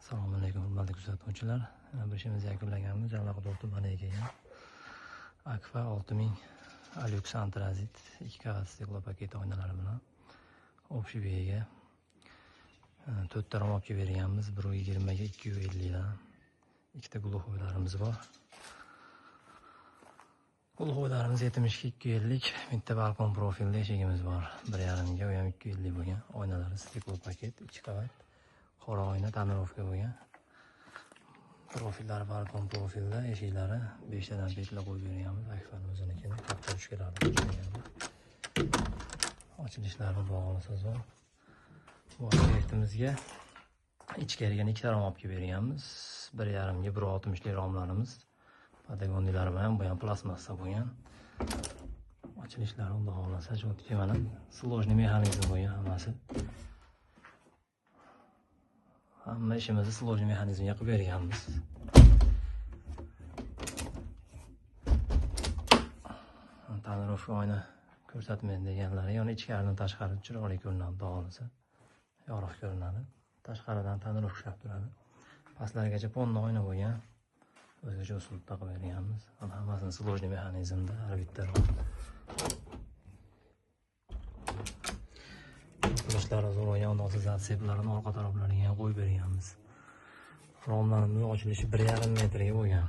Assalomu alaykum hurmatli kuzatuvchilar. Mana bir ishimizni yakunlaganmiz. Jalaquduq tumaniga kelgan. Akfa 6000 Alux Antrazit 2 qavat steklo paket oynalari bilan общий ga 4 ta rom olib kelib berganmiz. 1.20 ga 250 dan. Ikkita gluxoylarimiz bor. Gluxoylarimiz 70 ga 250, bitta balkon profilli eshigimiz bor. 1.5 ga, u ham 250 bo'lgan. Oynalari steklo paket 2 qavat. Qora oyna tonirovka bo'lgan. Profillari balkon profilda, eshiklari 5 tadan petla qo'yib berganmiz. Akfa'ning o'zinikini katta ruchkalarni qo'yib berganmiz. Ochilishlari bog'lasa zo'r. Bu obyektimizga ichkariga 2 ta rom olib kelib berganmiz. 1.5 ga 1.60 lik romlarimiz. Patagoniylar bilan, bu ham plastmassa bo'lgan. Ochilishlari xudo xohlasa cho'tki mana сложный mexanizm bo'lgan hammasi. Hamma ishimizni сложный mexanizmga qilib berganmiz. Tonirovka oyna ko'rsatmaydi deganlari, ya'ni ichkaridan tashqari chiroyli ko'rinadi, xudo xohlasa. Yorug' ko'rinadi. Tashqaridan tonirovka ushlab turadi. Pastlargacha ponna oyna bo'lgan. O'zgacha usulda qilib berganmiz. Mana hammasini сложный mexanizmda har bitta rom. Qurishlari zo'r bo'lgan, undan zatseplarni orqa taraflariga ham qo'yib berganmiz. Romlarimiz ochilishi 1.5 metrga bo'lgan.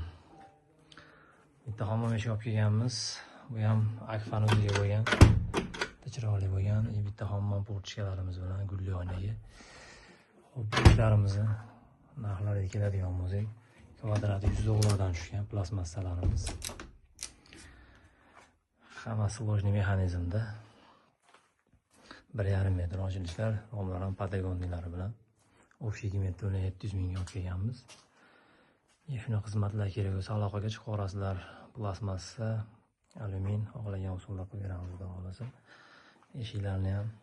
Bitta hammom eshik olib kelganmiz. Bu ham Akfa'ning o'ziga bo'lgan. Bitta chiroyli bo'lgan. Bitta hammom portichkalarimiz bilan gulli oynaga. Xo'p, ishlarimizni narxlariga keladigan bo'lsak, kvadrati 100 dollardan tushgan plastmassalarimiz. Hammasi сложный mexanizmda. 1.5 metr ochilishlar, romlar ham patagoniyalari bilan. Общий 2 700 mingga olib kelganmiz. Shuni xizmatlar kerak bo'lsa aloqaga chiqib olasizlar. Plastmassa, alyumin xohlagan usulda qilib beramiz xudo xohlasa. Eshiklarni ham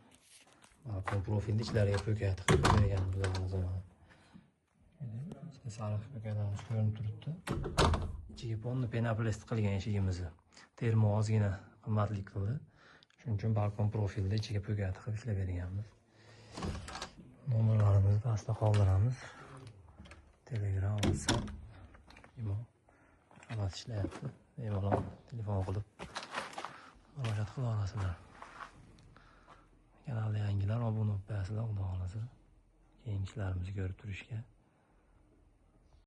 balkon profilni ichlariga po'kat qilib berganmiz xudo xohlasa. Ichida sariq po'katlarimiz ko'rinib turibdi. Ichiga ponni penoplast qilgan eshigimizni. Termo ozgina qimmatlik qildi. Shuning uchun balkon profilda ichiga po'kat qilib ishlab berganmiz. Nomerlarimizni pastda qoldiramiz. Telegram, WhatsApp, Imo hammasi ishlayapti. Bemalol telefon qilib murojaat qila olasizlar. Kanalda yangilar obuna bo'lib qo'yasizlar, xudo xohlasa. Keyingi ishlarimizni ko'rib turishga